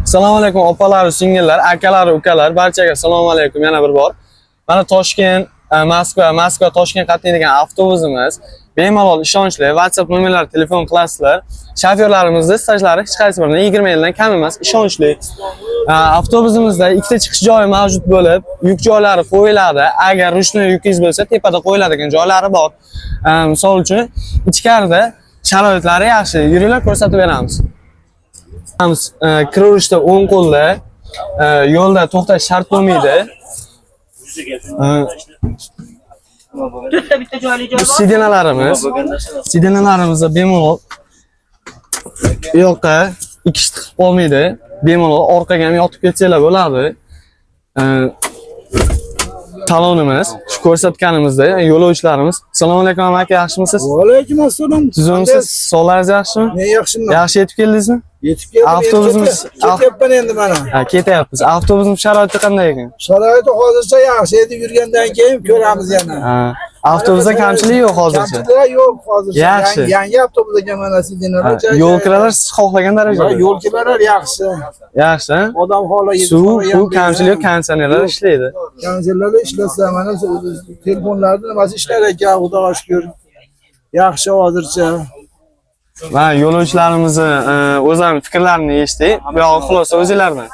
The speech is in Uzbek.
Assalomu alaykum opalar, singillar, akalar, ukalar, barchaga assalomu alaykum yana bir bor. Mana Toshkent, Moskva, Moskva Toshkent qatnaydigan avtobusimiz bemalol ishonchli WhatsApp nomerlari telefon qilasizlar. Shofyorlarimizni stajlari hech qaysi birini 20 yildan kam emas, ishonchli. Avtobusimizda ikkita chiqish joyi mavjud bo'lib, yuk joylari qo'yiladi. Agar ручной yukingiz bo'lsa, tepada qo'yiladigan joylari bor. Misol uchun, ichkarida sharoitlari yaxshi. Yuringlar, ko'rsatib beramiz. Kiraverishda o'ng qo'lda, yo'lda to'xtash shart bo'lmaydi. To'rtta bitta joyli joy Bu bor. сиденья larimiz, сиденья larimizda bemalol bu yoqqa ikki kishi tiqib qolmaydi. Bemalol orqaga ham yotib ketsanglar bo'ladi. Talonimiz shu ko'rsatganimizda yo'lovchilarimiz. Assalomu alaykum aka, yaxshimisiz? Alaykum assalom. Tuzukmisiz? Sog'ligingiz yaxshimi? Men yaxshiman. Yaxshi yetib keldingizmi? Yetib keldim. Avtobusimiz- Ketyapman endi mana. Ha, ketyapmiz. Avtobusning sharoiti qanday ekan? Sharoiti hozircha yaxshi. Endi yurgandan keyin ko'ramiz yana. Ha, avtobusda kamchilik yo'q hozircha. Kamchiliklar yo'q hozircha. Yaxshi. Yangi avtobus ekan mana сиденья lar. Ha, yo'l kiralar siz xohlagan darajada. Yo'l kiralar yaxshi. Yaxshi, ha? Odam xohlagan. Suv, pul kamchilik yo'q, konditsionerlar ishlaydi. Konditsionerlar ishlasa mana telefonlarni nimasi ishlar ekan, Xudoga shukr. Yaxshi hozircha. Va yo'lovchilarimizni o'zlarining fikrlarini eshitdik. Bu yog'i xulosa o'zinglardan.